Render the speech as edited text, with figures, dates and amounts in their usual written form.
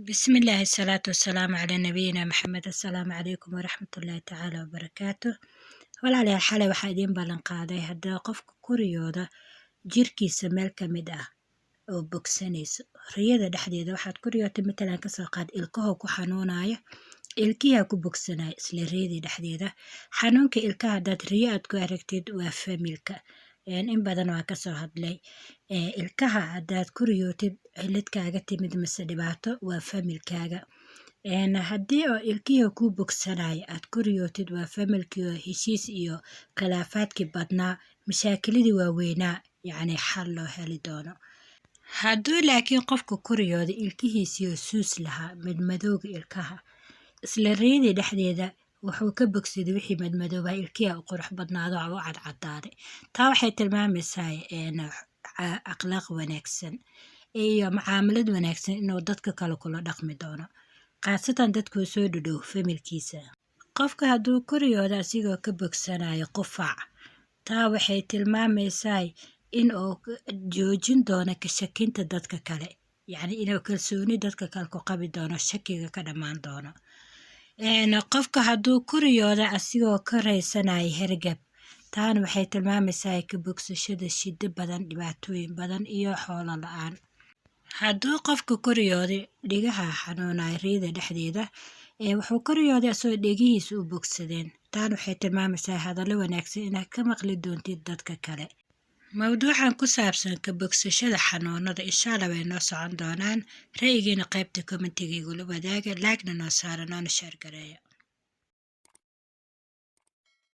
Bismillaahi salaatu wasalaamu calaa nabiyina Maxamed. Assalaamu calaykum waraxmatullaahi tacaala wabarakaatu. Walaalayaal, xalay waxaa idiin ballan qaaday haddii qofka kuriyooda jirkiisa meel ka mid ah oo bogsanayso riyada dhexdeeda waxaad ku riyootay, matalan kasoo qaad ilkahoo ku xanuunaya, ilkiyaa ku bogsanaya isla riyadii dhexdeeda. Xanuunka ilkaha haddaad riyo aad ku aragtid, waa familka. In badan waa kasoo hadlay. Ilkaha haddaad ku riyootid cilad kaaga timid mise dhibaato, waa familkaaga. Haddii oo ilkihii kuu bogsanaya aad ku riyootid, waa familkii oo heshiis iyo khilaafaadkii badnaa, mashaakiladii waaweynaa, yacni xal loo heli doono. Hadduu laakiin qofka ku riyooda ilkihiisii oo suus lahaa, madmadowga ilkaha, isla riyadii dhexdeeda wuxuu ka bogsaday wixii madmadoobaa, ilkiha u qurux badnaado oo u cadcadaaday. Taa waxay tilmaamaysaa akhlaaq wanaagsan iyo mucaamalad wanaagsan inuu dadka kale kula dhaqmi doono, khaasatan dadkuu soo dhadhow, familkiisa. Qofka hadduu ku riyoodo asigoo ka bogsanayo qufac, taa waxay tilmaamaysaa in uu joojin doono ka shakinta dadka kale, yacni inuu kalsooni dadka kale ku qabi doono, shakiga ka dhammaan doono. Qofka hadduu ku riyoodo asigoo ka raysanaya hergab, taana waxay tilmaamaysaa ka bogsashada shiddo badan, dhibaatooyin badan iyo xoolo la-aan. Hadduu qofka ku riyooday dhigaha xanuunaya riyada dhexdeeda, wuxuu ku riyooday asagoo dhegihiisa u bogsadeen, taana waxay tilmaamaysaa hadallo wanaagsan inaad ka maqli doontid dadka kale. Mawduucan ku saabsan ka bogsashada xanuunada insha Allah way noo socon doonaan. Ra'yigiina qaybta commentiga igula wadaaga, like-na noo saara, noona share gareeya.